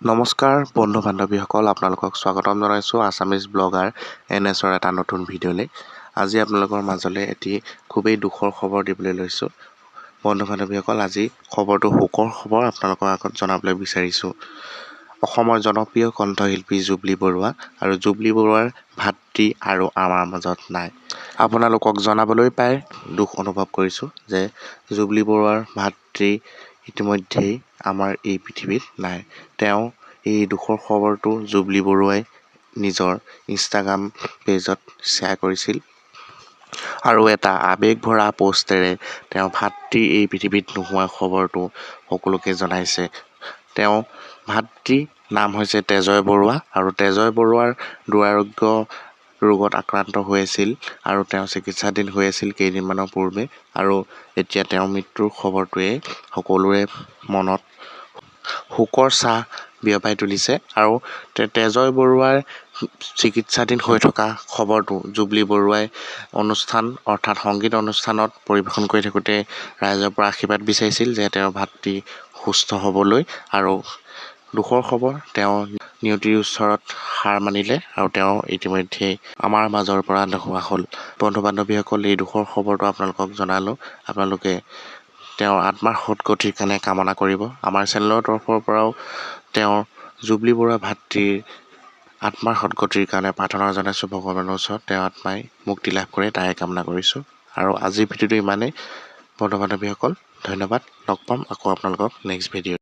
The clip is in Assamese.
নমস্কাৰ বন্ধু বান্ধৱীসকল, আপোনালোকক স্বাগতম জনাইছোঁ আছামিজ ব্লগাৰ এন এছৰ এটা নতুন ভিডিঅ'লৈ। আজি আপোনালোকৰ মাজলৈ এটি খুবেই দুখৰ খবৰ দিবলৈ লৈছোঁ। বন্ধু বান্ধৱীসকল, আজি খবৰটো শোকৰ খবৰ আপোনালোকৰ আগত জনাবলৈ বিচাৰিছোঁ। অসমৰ জনপ্ৰিয় কণ্ঠশিল্পী জুবলি বৰুৱা আৰু জুবলি বৰুৱাৰ ভাতৃ আৰু আমাৰ মাজত নাই। আপোনালোকক জনাবলৈ পাই দুখ অনুভৱ কৰিছোঁ যে জুবলি বৰুৱাৰ ভাতৃ ইতিমধ্যেই আমাৰ এই পৃথিৱীত নাই। তেওঁ এই দুখৰ খবৰটো জুবলি বৰুৱাই নিজৰ ইনষ্টাগ্ৰাম পেজত শ্বেয়াৰ কৰিছিল আৰু এটা আৱেগ ভৰা প'ষ্টেৰে তেওঁ ভাতৃ এই পৃথিৱীত নোহোৱা খবৰটো সকলোকে জনাইছে। তেওঁ ভাতৃ নাম হৈছে তেজয় বৰুৱা আৰু তেজয় বৰুৱাৰ দুৰাৰোগ্য ৰোগত আক্ৰান্ত হৈ আছিল আৰু তেওঁ চিকিৎসাধীন হৈ আছিল কেইদিনমানৰ পূৰ্বে আৰু এতিয়া তেওঁৰ মৃত্যুৰ খবৰটোৱে সকলোৰে মনত শোকৰ ছাঁ বিয়পাই তুলিছে। আৰু তেজয় বৰুৱাৰ চিকিৎসাধীন হৈ থকা খবৰটো জুবলি বৰুৱাই অনুষ্ঠান অৰ্থাৎ সংগীত অনুষ্ঠানত পৰিৱেশন কৰি থাকোঁতে ৰাইজৰ পৰা আশীৰ্বাদ বিচাৰিছিল যে তেওঁৰ ভাতৃ সুস্থ হ'বলৈ। আৰু দুখৰ খবৰ, তেওঁ নিয়তিৰ ওচৰত হাৰ মানিলে আৰু তেওঁ ইতিমধ্যেই আমাৰ মাজৰ পৰা নোহোৱা হ'ল। বন্ধু বান্ধৱীসকল, এই দুখৰ খবৰটো আপোনালোকক জনালোঁ। আপোনালোকে তেওঁৰ আত্মাৰ সদগতিৰ কাৰণে কামনা কৰিব। আমাৰ চেনেলৰ তৰফৰ পৰাও তেওঁৰ জুবলি বৰুৱা ভাতৃৰ আত্মাৰ সদগতিৰ কাৰণে প্ৰাৰ্থনা জনাইছোঁ ভগৱানৰ ওচৰত, তেওঁৰ আত্মাই মুক্তি লাভ কৰে তাৰে কামনা কৰিছোঁ। আৰু আজিৰ ভিডিঅ'টো ইমানেই বন্ধু বান্ধৱীসকল, ধন্যবাদ। লগ পাম আকৌ আপোনালোকক নেক্সট ভিডিঅ'ত।